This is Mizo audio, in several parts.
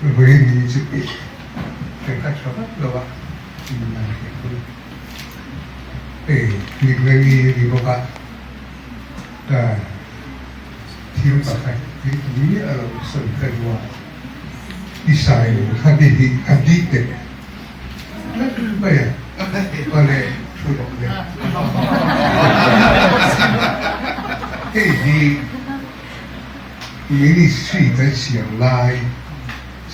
Vawiin chu i ka tha vak lo a, hei mitmei a ni bawk a, thil pakhat hi miah lo sawi ka duh a, i sai lo kha ni hi a dik teh tlat mai a, awle thu rawh le. Hei hi. Ministry kan siam lai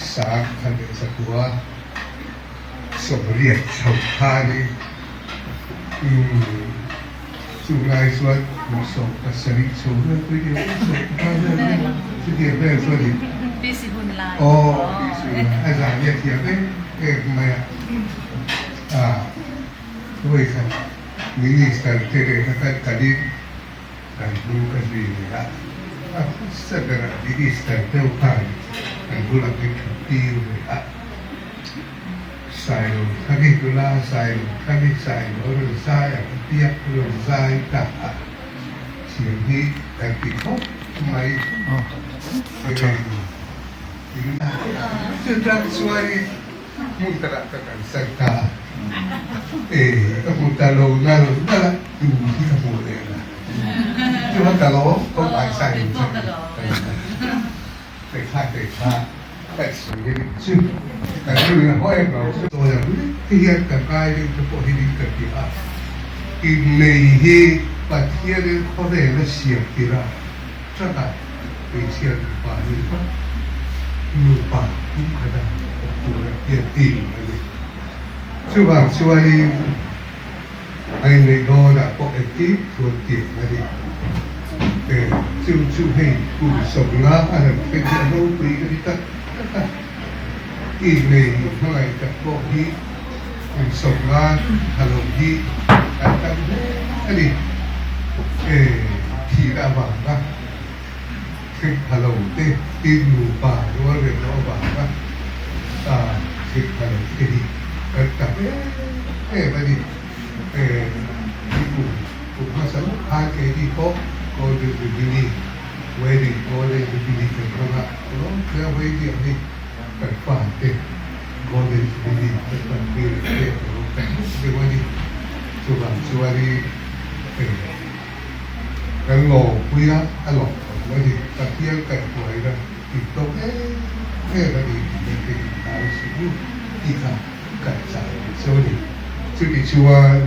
1980 chho khanin chung lai chuan kum 17 chho vel pui deuh kum 15 vel vel chutiang vel chuanin aw PC hun lai a zan hi a thiam em em mai a, vawikhat Minister te lehkha kan kalin Kan hnu ka zui leh a, a hmasa berah Minister deuh khan kan bulah min thut tir ve a, Sailo Thani nula Sailo Thani Sailo a rawn zai ang a tia a rawn zai ta a, thiam hi kan ti khawp mai. Chutah chuanin hmun takah ka kalsan ta a, e ka hmu ta lo nal nal a, tu hi ka hmuh leh la. Chuan ka lawm kawng ai sai in chuan ka lawm kha te kha ka sawi a nih chu ka rilru in a haw em lo. Sawi ang lek te hian ka ngai deuh te pawh hi ding ka ti a, innei hi Pathianin khawvel a siam tir a. Chutah hmeichhia nupa ni phawt, nupa kum khata awm tura hian ti a ni. Chuvang chuanin a inneih dawnah pawh engkim chuan tiang a ni. E, chu chu hei kum 50 a han thleng hi a ropui ka ti tak tak a. Innei hmangaih tak pawh hi kum 50 tha lo hi kan tam hle a ni. E, thihna avanga thleng pha lo te, tin nupa rual rem loh avanga thleng pha lo te hi kan tam em em a ni. E, i kum kum hmasa lawk khan keini pawh Golden Jubilee, Wedding Golden Jubilee kan hmang a, lawm hle a vawi ang hi kan fate Golden Jubilee kan hman pui leh te ka lo tak deuh deuh a ni. Chuvang chuanin hei kan lawmpui a, a lawm tho a ni. Pathian kaihhruaina tih tawk em em a ni tih kan thei ngai suh u tih kha kan chah ang chu a ni. Chuti chuan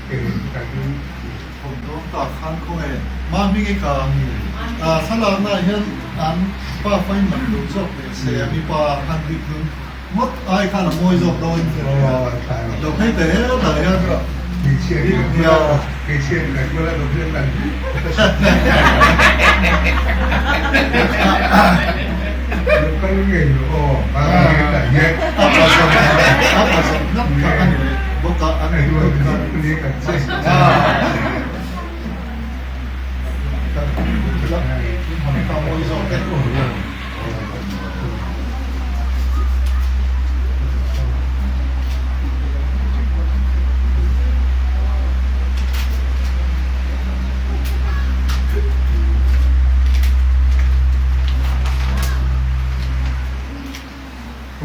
hei kan. Thawmhnaw tak khan khawnge Mahmingi ka thlalakna ah hian an pa fain man duh zawk leh se a mipa han rik hlun ngawt ai khan a mawi zawk dawn in ka hria lo phei ta hetah hian A pasal ngat kha a ni leh bawk a an ri bawk a.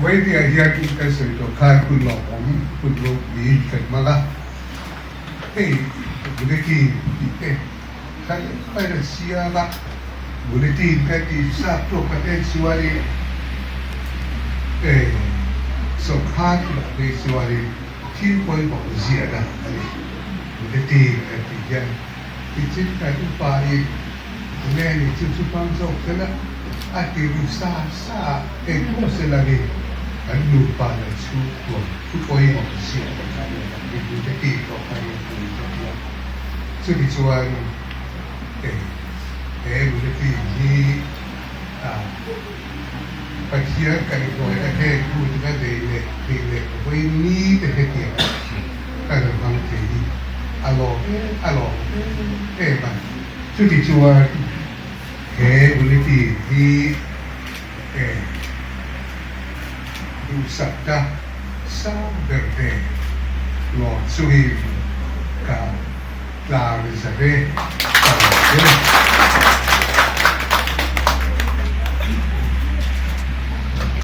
Vawinia hian kan sawi tawh khan hun lawmawm, hun ropui kan hmang a. Hei bulletin tih te kha a rawn siam a, bulletin kan tih sap tawk kan en chuanin eh sawrkar lamah phei chuanin thil pawimawh ziahna a ni. Bulletin kan tih hian tichin kan upain tunge ni chu chu hmang zawk sela a ti ru sa sa a, engpawh sela ni kan nupa leh chhungkua thu pawimawh ziahna kha a ni ang tih bulletin pawh kha hi a ni ka ti a. Chumi chuan hei he bulletin hi Pathian kaihhruaina heng hun ka nei leh thei leh vawi ni te hetiang ka rawn hmang thei hi a lawm em a lawm em em a. Chuti chuan he bulletin hi duhsakna sang ber nen lawm chungin ka tlang zare ka lawm e.